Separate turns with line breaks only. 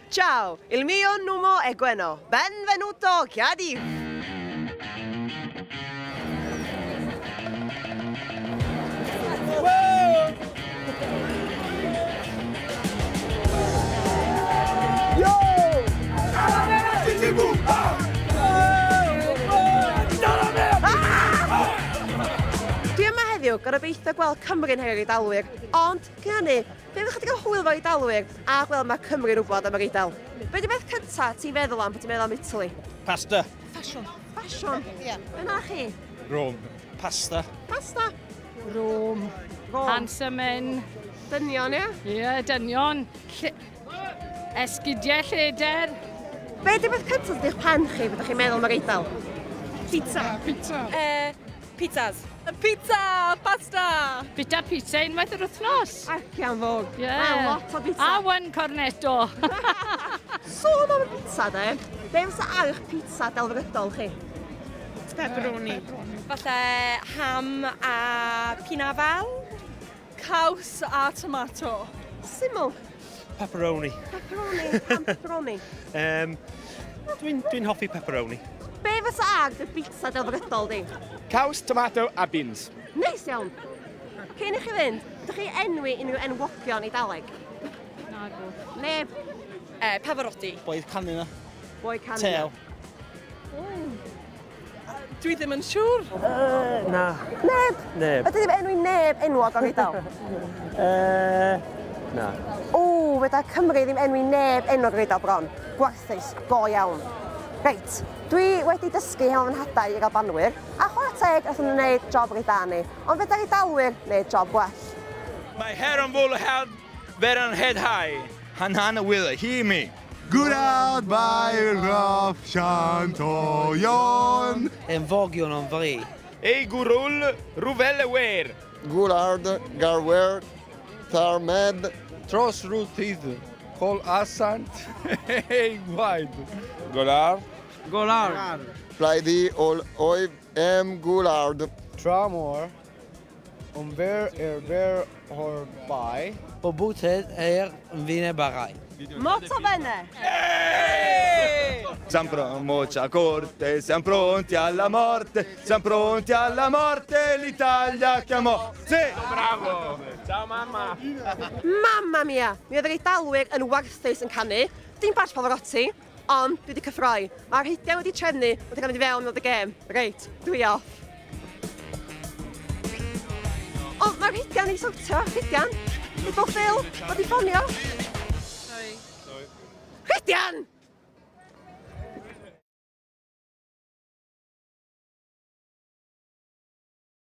Ciao, il mio nome è Gwenno. Benvenuto, Cardiff.
Yo!
Dwi yma heddiw gan obeithio gweld Cymru'n herio'r Eidalwyr, ond cyn hynny, fe fydd chydig o hwyl efo'r Eidalwyr a gweld mae Cymru'n wybod am yr Eidal. Be 'di beth cynta ti'n feddwl am pan ti'n meddwl am Italy?
Pasta.
Ffasiwn. Ffasiwn? Ie. Yna chi?
Rome. Pasta.
Pasta.
Rome.
Rome.
Handsome men.
Dynion, ie?
Ie, dynion. Esgidiau lleder.
Be 'di beth cynta sydd i'ch pen chi pan chi'n meddwl am yr Eidal?
Pizza.
Pizza.
Pizzas. Pizza! Pasta!
Bita pizza unwaith yr wythnos.
Acian fawr.
Ie.
Yeah. Lot o pizza.
A one cornetto.
Sôn am y pizza, de. Be fysa ar eich pizza delfrydol chi?
Pepperoni. Falle ham a pinafal. Caws a tomato.
Syml.
Pepperoni.
Pepperoni. Pam pepperoni?
Dwi'n hoffi pepperoni.
Be fysa ar dy pizza delfrydol di?
Caws, tomato a beans.
Neis iawn. Cyn i chi fynd, ydych chi enwi unrhyw enwogion Eidaleg?
Nago.
Neb.
Pavarotti.
Boedd canu na.
Boi canu.
Tel.
Dwi ddim yn siŵr.
Na.
Neb.
Neb.
Ydy ddim enwi neb enwog o'r Eidal?
Na.
O, fedra Cymru ddim enwi neb enwog o'r Eidal bron. Gwarthus, go iawn. Reit, dwi wedi dysgu hel fy nhadau i'r Albanwyr, a chwarae teg nath nhw'n wneud job reit dda ni, ond fedra'r Eidalwyr wneud job gwell.
My hair on bull held better head high.
Hanan will hear me.
Good by Rof Chantoyon.
Enfogion on fri.
Ei gurul ruvelle wer.
Goulard, Garwer, Tarmed.
Tros Ruthid. Col Asant. Ei Guaid.
Golar.
Golar.
Plaidi ol oiv M. Goulard.
Tramor. Umver erber or by.
Bobuted fine barai.
Molto bene!
Siamo moccia corte, siamo pronti alla morte, siamo pronti alla morte, l'Italia chiamò. Sì!
Bravo! Ciao mamma!
Mamma mia! Mi oedd yr Eidalwyr yn warthus yn canu. Dim bach Pavarotti, ond dwi wedi cyffroi. Mae'r Rhydian wedi trefnu, wedi cael mynd i fewn o'r gêm. Reit, dwi off. O, mae'r Rhydian wedi sortio. Rhydian, di bob Phil, wedi ffonio.
Sorry.
Rhydian!